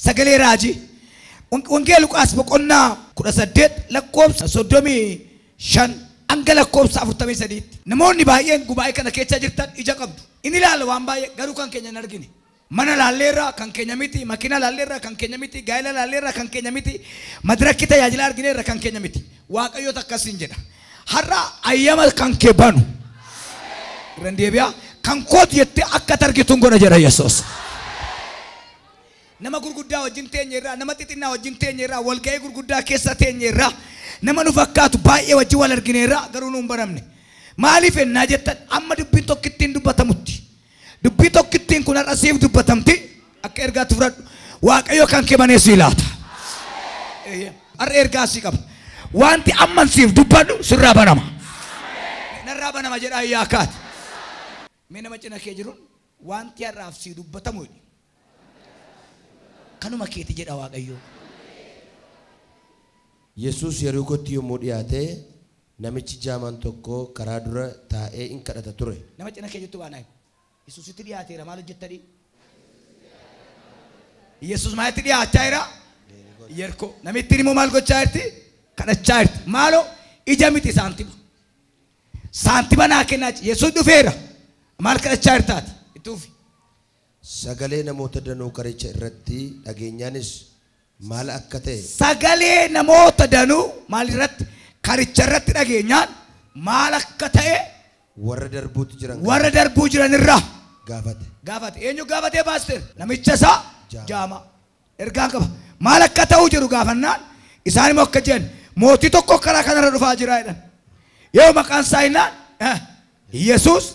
Sagalee raajii. Wangeela Luqaas boqonnaa 18 lakkoofsa 35 hanga lakkoofsa 43tti. Namoonni baay'een gubaa'ee kana keessa jirtan ija qabdu. Inni ilaala waan baay'ee garuu kan keenya hin argine. Mana laalleerraa kan keenya miti, makiina laalleerraa kan keenya miti, gaa'ela laalleerraa kan keenya miti, madirakki tajaajila argineerra kan keenya miti. Waaqayyoota akkasiin jedha. Har'a ayyama kan kee banu. Irraan deebi'aa kan kooti jettee akka targituun godha jedha Yesuus. Nama gurguddaa wajjin teenyeerraa, nama xixinnaa wajjin teenyeerraa, walga'ii gurguddaa keessa teenyeerraa, nama nu fakkaatu baay'ee wajjin wal argineerraa garuu nu hin baramne. Maaliif ennaa jettan amma dubbiin tokkittiin dubbatamutti. Dubbii tokkittiin kun har'a siif dubbatamti akka ergaatti fudhadhu. Waaqayyo kan kee banee sii laata. Har'a ergaa sii qaba. Wanti amman siif dubbadhu sirraa banama. Narraa banama jedhaa iyyaa kaati. Mee nama cina kee jiruun wanti har'aaf sii dubbatamu kanuma keeti jedha Waaqayyo. Yesuus Yerikootti yommuu dhiyaate namichi jaamaan tokko karaa dura taa'ee in kadhata ture. Nama cina kee jirtu waan ayi. Yesuusitti dhiyaateera maal hojjettanii? Yesuus maalitti dhiyaachaa jira? Yerikoo. Namittiin immoo maal gochaa jirti? Kadhachaa jirti. Maaloo ija miti saantima. Saantima naa kennaa Yesuus dhufeera. Maal kadhachaa jirtaati? Itti ufi. Sagalee namoota danuu karicha irratti dhageenyaanis maal akka ta'e? Sagalee namoota danuu maal irratti? Karicha irratti dhageenyaan maal akka ta'e? Warra darbuutu jiran. Warra darbuu jiran irraa. Gaafate. Gaafate. Eenyu gaafatee paaster? Namicha isaa jaama. Ergaan qaba. Maal akka ta'uu jiru gaafannaan isaan immoo akka jedhan mootii tokko karaa kanarra dhufaa jira jedhan. Yoo maqaan isaa innaan Yesuus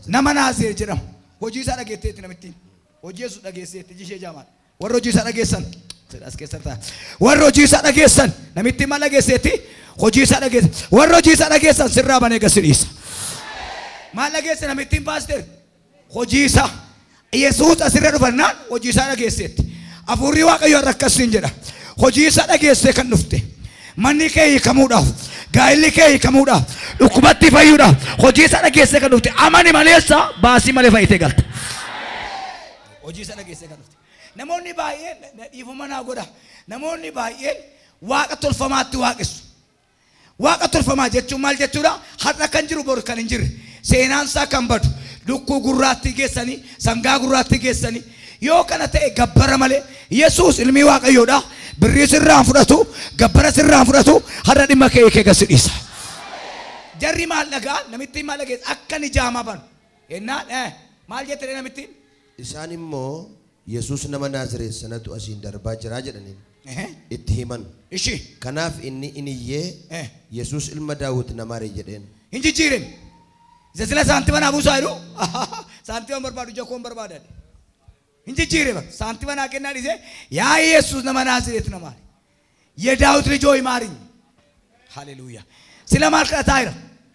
nama Naazireet jedhama. Hojii isaa dhageetteetti namittiin. Hojii Yesuus dhageesseetti iji ishee jaamaadha. Warra hojii isaa dhageessan. As keessa ta'a. Warra hojii isaa dhageessan namittiin maal dhageesseetti? Hojii isaa dhageesse. Warra hojii isaa dhageessan sirraa banee gasi dhiisa. Maal dhageesse namittiin paaster? Hojii isaa. Yesuus asirra dhufannaan hojii isaa dhageesseetti. Hafuurri Waaqayyoo har'a akkasiin jedha. Hojii isaa dhageessee kan dhufte. Manni kee hiikamuudhaaf, gaa'elli kee hiikamuudhaaf, dhukkubatti fayyuudhaaf hojii isaa dhageessee kan dhufte. Amani maleessa baasii malee fayyitee galta. Hojii isaa dhageessee kan dhufte. Namoonni baay'een dhiifama naa godha. Namoonni baay'een waaqa tolfamaatti waaqessu. Waaqa tolfamaa jechuun maal jechuudha? Har'a kan jiru boru kan hin jirre. Seenaan isaa kan badu. Lukkuu gurraatti geessanii, sangaa gurraatti geessanii. Yoo kana ta'e gabbara malee Yesuus ilmi Waaqayyoodha. Birrii sirraan fudhatu, gabbara sirraan fudhatu, har'a dhimma kee kee gasi dhiisa. Jarri maal dhagaa? Namittiin maal dhageessa? Akka ni jaamaa banu. Ennaan maal jettee namittiin? Isaan immoo Yesuus nama Naazireet sanatu asiin darbaa jira jedhaniin. Itti himan. Ishi. Kanaaf inni iniyyee Yesuus ilma Daawit na maari jedheen. Hin jijjiirin. Isa sila saantima naa buusaa jedhu. Saantima barbaadu ija koon barbaadan. Hin jijjiire bara. Saantima naa kennaa dhiisee yaa Yesuus nama Naazireet na maari. የዳዊት ልጅ ሆይ ማሪኝ። ሃሌሉያ። ስለ maal kadhataa jira?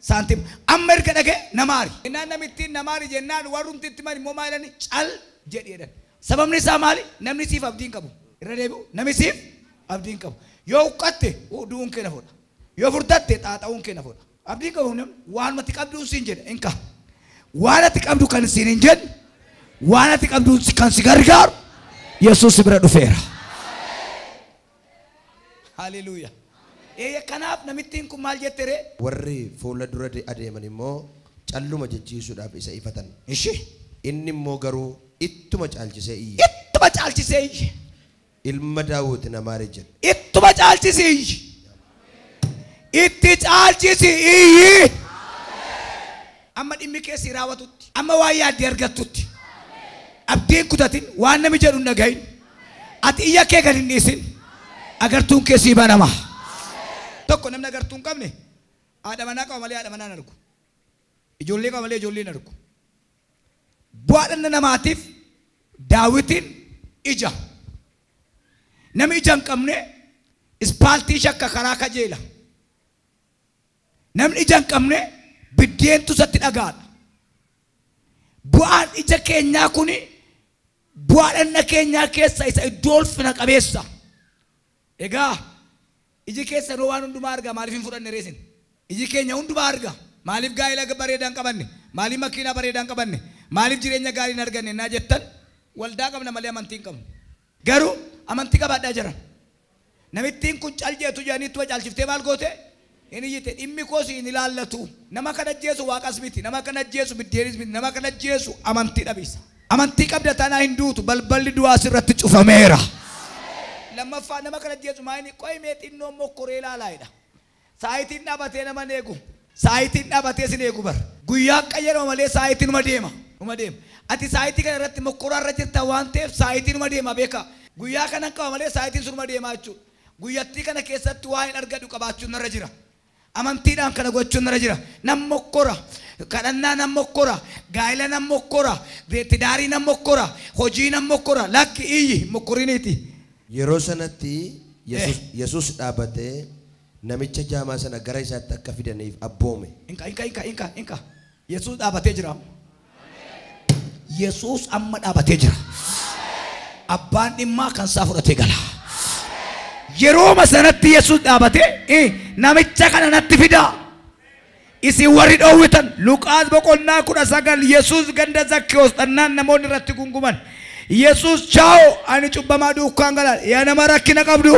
Saantima. Amma erga dhagee na maari. Innaan namittiin na maari jennaan warrumti itti mani immoo maal jedhani cal jedhi jedhan. Sababni isaa maali? Namni siif abdii hin qabu. Irra deebi'u namni siif abdii hin qabu. Yoo huqqatte du'uun kee na fuudha. Yoo furdatte xaaxa'uun kee na fuudha. Abdii qabu namni waanumatti qabduun siin jedha hin ka'a. Waan ati qabdu kan siin hin jedhu, waan ati qabdu kan si gargaaru Yesuus bira dhufeera. Haleluuyaa. Kanaaf namittiin kun maal jette ree? Warri fuula dura adeeman immoo calluma jechiisuudhaaf isa ifatan. Ishi. Inni immoo garuu ittuma caalchisee iyye. Ittuma caalchisee iyye. Ilma Daawit na maari jedhe. Ittuma caalchisee iyye. Itti caalchisee iyyi. Amma dhimmi kee si raawwatutti, amma waan yaaddee argattutti, abdiin kutatin, waan namni jedhu hin dhagahin, ati iyya kee gad hin dhiisin, agartuun kee sii banama. Tokko namni agartuu hin qabne haadha manaa qaba malee haadha manaa hin argu. Ijoollee qaba malee ijoollee hin argu. Bu'aa dhala namaatiif Daawitiin ija. Namni ija hin qabne ispaaltii shakka karaa kajeela. Namni ija hin qabne biddeentu isatti dhagaadha. Bu'aan ija keenyaa kuni bu'aa dhala keenyaa keessa isa iddoo ulfina qabeessa. Egaa iji keessan waan hundumaa arga maaliif hin fudhanne reesin? Iji keenya hundumaa arga maaliif gaa'ela bareedaa hin qabanne? Maaliif makiinaa bareedaa hin qabanne? Maaliif jireenya gaarii hin arganne naa jettan waldaa qabna malee amantii hin qabnu. Garuu Amantii qabaadhaa jiran. Namittiin kun cal jeetu jedhaniittuma caalchiftee maal goote? Inni jette dhimmi koos hin ilaallatu. Nama kana ajjeesu waaqas miti. Nama kana ajjeesu biddeenis miti. Nama kana ajjeesu amantii dhabiisa. Amantii qabda taanaa hin duutu. Balballi du'aa sirratti cufameera. Lammaffaa nama kana ajjeesu maayini qo'imee xinnoo mokkoree ilaalaayidha. Saayitiin dhaabatee nama eegu. Saayitiin dhaabatee sin eegu bar. Guyyaa qayyarama malee saayitiin numa deema. Numa deema. Ati saayitii kana irratti mokkoraa irra jirta waan ta'eef saayitiin numa deema beeka. Guyyaa kana qaba malee saayitiin sun numa deema jechuudha. Guyyattii kana keessatti waa hin argadhu qabaachuun narra jira. Amantiidhaan kana gochuun narra jira. Nam mokkora. Kadhannaa nam mokkora. Gaa'ela nam mokkora. Tidaarii nam mokkora. Hojii nam mokkora. Lakki iyyi mokkoriniiti. Yeroo sanatti Yesuus dhaabatee namicha jaamaa sana gara isaatti akka fidaniif abboome. Inka inka inka inka inka. Yesuus dhaabatee jira. Yesuus amma dhaabatee jira. Abbaan dhimmaa kan isaa fudhatee gala. Yeroo sanatti Yesuus dhaabatee namicha kana natti fidaa. Isin warri dhoowwitan Luqaas boqonnaa 19 Yesuus ganda Zakkiyoos dhannaan namoonni irratti gunguman. Yesuus chaa'o ani cubbamaa duukaan gala. Yaa nama rakkina qabdu,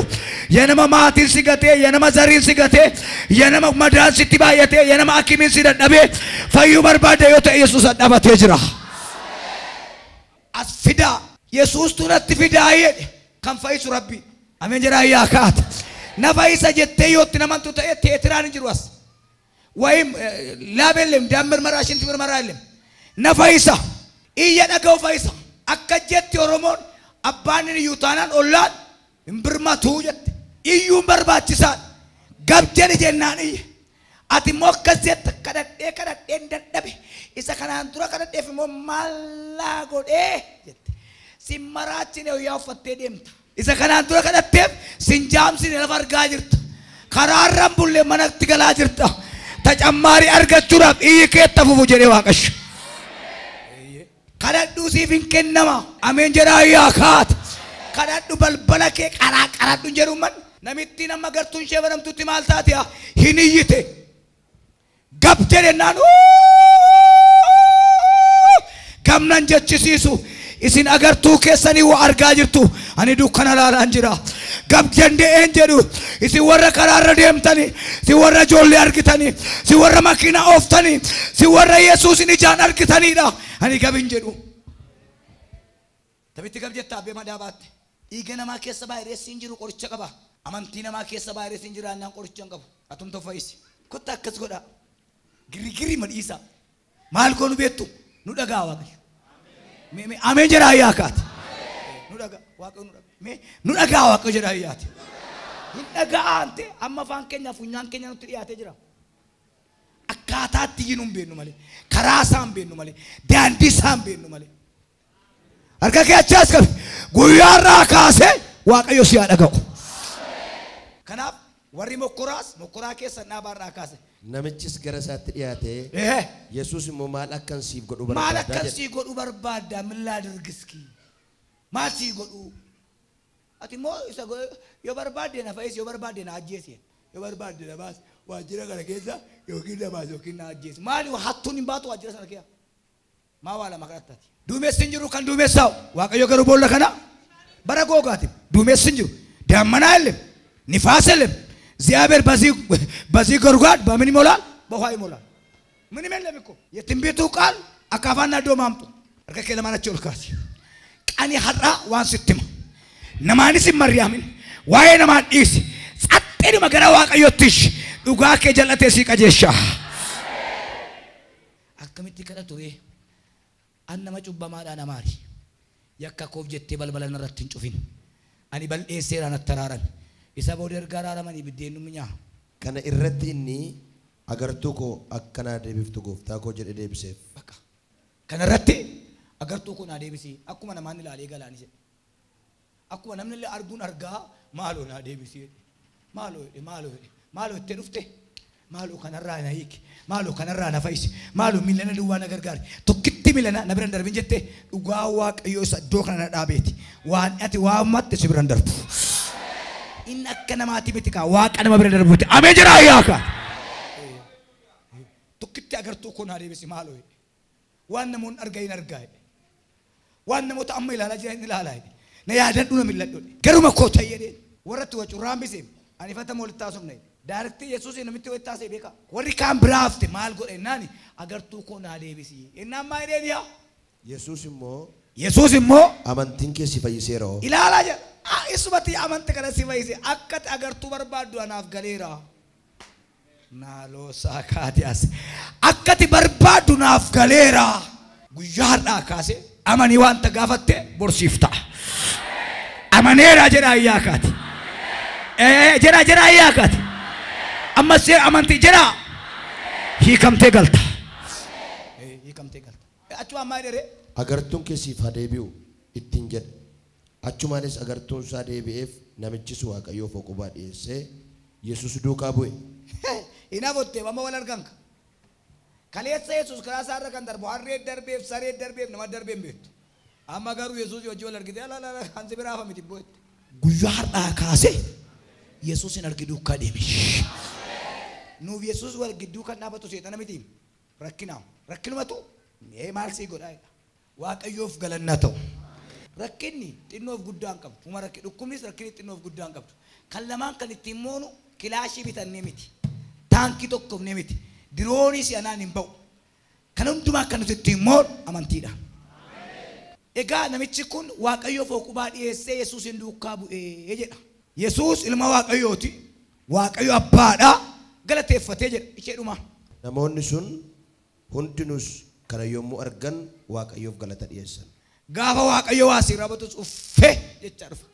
yaa nama maatiin si gatee, yaa nama zariin si gatee, yaa nama madaan sitti baay'atee, yaa nama akimiin si dadhabee fayyuu barbaadde yoo ta'e Yesuus dhaabatee jira. As fidaa. Yesuustu natti fidaa jedhe kan fayyisu Rabbi. Ameen jedhaa yaa kaata. Na fayyisa jettee yootti namantu ta'e teetiraan hin jiru as. Wayim laaba የለም ዳም ምርመራ ሽንት ምርመራ የለም። Na fayyisa. Iyya dhaga'u fayyisa. Akka jetti Oromoon abbaan iyyuu taanaan ollaan hin birmatuu jette. Iyyuun barbaachisaadha. Gab jedhi jennaan iyye. Ati immoo akkas jetta kadhadhee kadhadheen dadhabe. Isa kanaan dura kadhadheef immoo maallaa godhee jette. Sin maraachine guyyaa uffattee deemta. Isa kanaan dura kadhatteef sin jaamsine lafa argaa jirta. Karaarraan bullee manatti galaa jirta. Tacammaarii argachuudhaaf iyyi keetta fufu jedhee Waaqayyo. Kadhadhuu siif hin kennama. Ameen jedhaa yaa kaata. Kadhadhu balbala kee qaraa qaradhu jedhu man. Namittiin amma gartuun ishee banamtutti maal taate hin iyyite. Gab jedhennaan gamnan jechisiisu. Isin agartuu keessanii waa argaa jirtu. Ani dukkana laalaan jira. Gab jendeen jedhu. Isin warra karaarra deemtanii, isin warra ijoollee argitanii, isin warra makiinaa ooftanii, isin warra Yesuusin ijaan argitanidha. Ani gab hin jedhu. Tabitti gab jetta abbee madaa baatte. Dhiiga namaa keessa vaayirasiin hin jiru qoricha qaba. Amantii namaa keessa vaayirasiin hin jiraannaan qoricha hin qabu. Atumta fayyisi. Kottaa akkas godhaa. Girigiri madhiisa. Maal goonu beektu? Nu dhagaa Waaqayyo. Ameen jedhaa yaa kaate. Nu dhagaa Waaqayyo nu dhagaa. Nu dhagaa Waaqayyo jedhaa yaate. Hin dhaga'ante amma afaan keenya funyaan keenya nutti dhiyaatee jira. Akkaataatti iyyuu hin beeknu malee. Karaa isaa hin beeknu malee. Daandii isaa hin beeknu malee. Harka kee achi as qabi. Guyyaarraa kaasee Waaqayyo si haa dhaga'u. Kanaaf warri mokkoraas mokkoraa keessa dhaabaarraa kaase. Namichis gara isaatti dhiyaatee Yesuus immoo maal akkan siif godhu barbaaddaa? Maal akkan sii godhu barbaaddaa? Millaa dirgiskii. Maal sii godhu? Ati immoo isa yoo barbaadde na fayyisi, yoo barbaadde na ajjeesi. Yoo barbaadde na baasi. Waajjira kana keessa yookiin na baasi yookiin na ajjeesi. Maali hattuun hin baatu waajjira sana keessa? Maa waa lama kadhattaati. Duumessi hin jiru kan duumessaa'u. Waaqayyo garuu boolla kana bara googaati. Duumessi hin jiru. Daammanaa የለም. ንፋስ የለም. እግዚአብሔር በዚህ ጉድጓድ በምን ይሞላል? በውሃ ይሞላል። ምንም የለም እኮ የትንቢቱ ቃል አካፋና ዶማ አምጡ። harka ለማናቸው ልካት ቀኒ ሀራ ዋን ስትማ ነማንስ መርያምን ዋዬ ነማን ዲስ ጸጥኒ መገራ ዋቀዮትሽ ዱጋ ከጀለቴ ሲቀጀሻ አከሚቲ ከደቱ አነመ ጩበማዳ ነማሪ yakka koof jettee balbala narratti hin cufin. Ani bal'eesseera natti araaran. Isa booda erga araaramanii biddeen nu minyaa. Kana irratti inni agartuu koo akkanaa deebiftu gooftaa koo jedhee deebiseef. Bakka. Kana irratti agartuu koo naa deebisi. Akkuma namaan ilaalee galaani jedhe. Akkuma namni illee arguun argaa maaloo naa deebisi jedhe. Maaloo jedhe maaloo jedhe maaloo itti dhufte. Maaloo kanarraa na hiiki. Maaloo kanarraa na fayyisi. Maaloo miilana duwwaa na gargaari. Tokkitti miilana na biran darbin jette dhugaa Waaqayyoo isa iddoo kana na dhaabeeti. Waan ati waammatte si biran darbu. Inni akka namaati miti kaa waaqa nama bira darbuuti. Ameen jira ayyaa kaa. Tokkitti agartuu koo naa deebisi maaloo jedhe. Waan namoonni argaa hin argaa jedhe. Waan namoota amma ilaalaa jiran hin ilaalaa jedhe. Na yaadadhu na milladhu. Garuma koo ta'e jedheen. Warra itti wacurraan bisee ani ifata walitti haasofne. Daarektii Yesuus namitti walitti haasa'e beeka. Warri kaan biraa hafte maal godhe jennaan agartuu koo naa deebisi. Innaan maal jedheen yaa? Yesuus immoo Yesuus immoo amantiin kee si fayyiseera hoo. Ilaalaa jira. Isumatti amante kana si fayyise akka ati agartuu barbaaddu anaaf galeera. Naaloo saakaati as. Akka ati barbaaddu naaf galeera. Guyyaa har'aa kaase amanii wanta gaafatte borsiif ta'a. Amaneera jedha ayyaa kaati. Jedha jedha ayyaa kaati. Ammas amantii jedha. Hiikamtee galta. Hiikamtee galta. Achuma ammaa jedhee. Agartuun kee siif haa deebi'u ittiin jedhe. Achumaanis agartuun isaa deebi'eef namichis Waaqayyoof oqubaa dhiyeessee Yesuus duukaa bu'e. Hin hafotte amma wal argan. Kaleessa Yesuus karaa isaa irra kan darbu harree darbeef saree darbeef nama darbee hin beektu. Amma garuu Yesuus hojii wal argite ala ala kan si biraa hafa miti bu'etti. Guyyaa har'aa kaasee Yesuus hin argi duukaa deemi. Nuuf Yesuus wal gidduu kan dhaabatu seexana miti. Rakkinaam. Rakkinumatu mee maal sii godhaa jedha. Waaqayyoof galannaa ta'u. Rakkinni xinnoof guddaa hin qabdu. Uma rakki dhukkubnis rakkinni xinnoof guddaa hin qabdu. Kan lamaan kan ittiin moonu kilaashii bitannee miti. Taankii tokkofnee miti. Diroonii si'anaan hin ba'u. Kan hundumaa kan nuti ittiin moonu amantiidha. Egaa namichi kun Waaqayyoof oqubaa dhiyeessee Yesuusin duukaa bu'ee jedha. Yesuus ilma Waaqayyooti. Waaqayyo abbaadha. Galateeffatee jedha isheedhuma. Namoonni sun hundinuus kana yommuu argan Waaqayyoof galata dhiyeessan. Gaafa Waaqayyo waa si rabatus uffee jechaa dhufa.